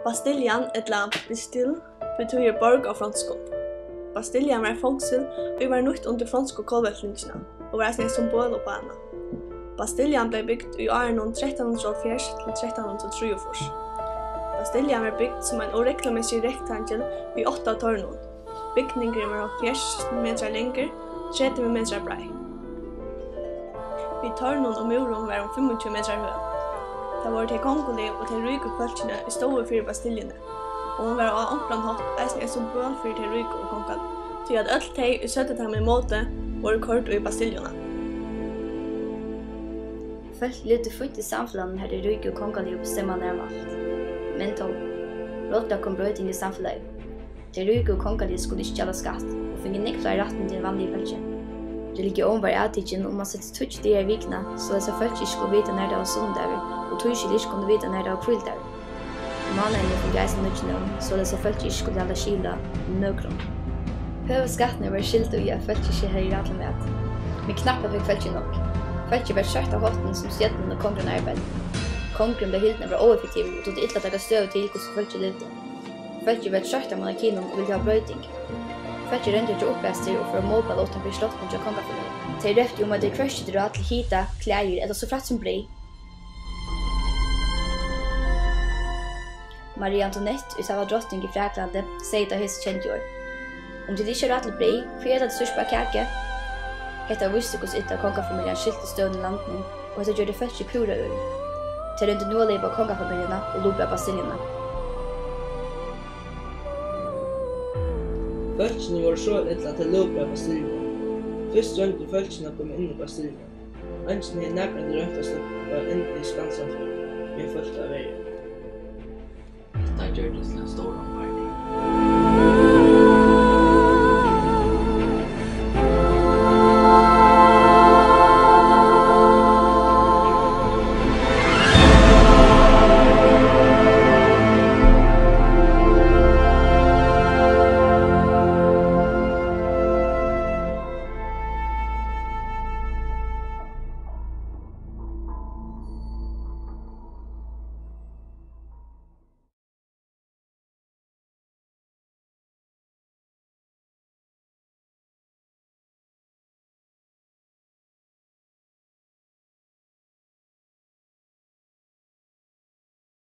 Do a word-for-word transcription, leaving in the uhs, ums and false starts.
Bastillan, ella Bastille, betýðir borg á fronskum. Bastillan var eitt fongsul, ið var nýtt undir fronsku kollveltingina og var eisini eitt symbol uppá hana. Bastillan bleiv bygd í árunum trettan hundrað og hálvfjerðs til trettan hundrað og trýogfýrs. Bastillan var bygd sum ein óreglumessig rektangil við átta tornum. Bygningurin var hálvfjerðs metrar langur, tretivu metrar breiður. Við tornum og múrum var hon fimmogtjúgu metrar høg. Tað vóru tey kongaligu og tey ríku fólkini, ið stóðu fyri Bastiljuni, og hon var á onkran hátt eisini eitt symbol fyri tey ríku og kongaligu, tí at øll tey, ið søgdu teimum ímóti, vóru koyrd í Bastiljuna. Fólk livdu fínt í samfelagnum, har tey ríku og kongaligu bestemma, nær um alt. Men tó, brádliga kom broyting í samfelagið. Tey ríku og kongaligu skuldu ikki gjalda skatt og fingu nógv fleiri rættindi enn vanligu fólki. Religión var avtikin, og man setti tíggju dagar í vikuna, soleiðis at fólk ikki skuldu vita, nær tað var sunnudagur, og tískil ikki kundu vita, nær tað var hvíludagur. Mánaðirnir fingu eisini nýggj nøvn, soleiðis at fólk ikki skuldu halda skil á nøkrum. Høvuðsskattirnir vóru skildir í, at fólk ikki hevði ráð til mat. Men knappliga fekk fólkið nokk. Fólkið var troytt av háttinum, sum stjórnin og kongurin arbeiddu. Kongurin bleiv hildin at vera óeffektivur og dugdi illa at taka støðu til, hvussu fólkið livdi. Fólkið var troytt av monarkinum og vildi hava broyting. Fólkið royndi at gera uppræstur og fór at mótmæla uttanfyri slottini hjá kongafamiljuni. Tey róptu um, at tey hvørki høvdu ráð til hita, klæðir ella so frægt sum breyð. Marie Antoinette, ið tá var drotning í Fraklandi, segði tá hesi kendu orð: Um tit ikki hava ráð til breyð, hví eta tit so ikki bara kaku? Hetta vísti, hvussu illa kongafamiljan skilti støðuna í landinum, og hetta gjørdi fólkið púra ørið. Tey royndu nú at leypa á kongafamiljuna og lúkra Bastiljuna. Fólkini vóru so ill, at tey lúkraðu Bastiljuna. Fyrst royndu fólkini at koma inn í Bastiljuna. Eingin hevði nakrantíð roynt at sleppa inn í skansan fyrr, men fólk á verju. Hetta gjørdist til ein stóran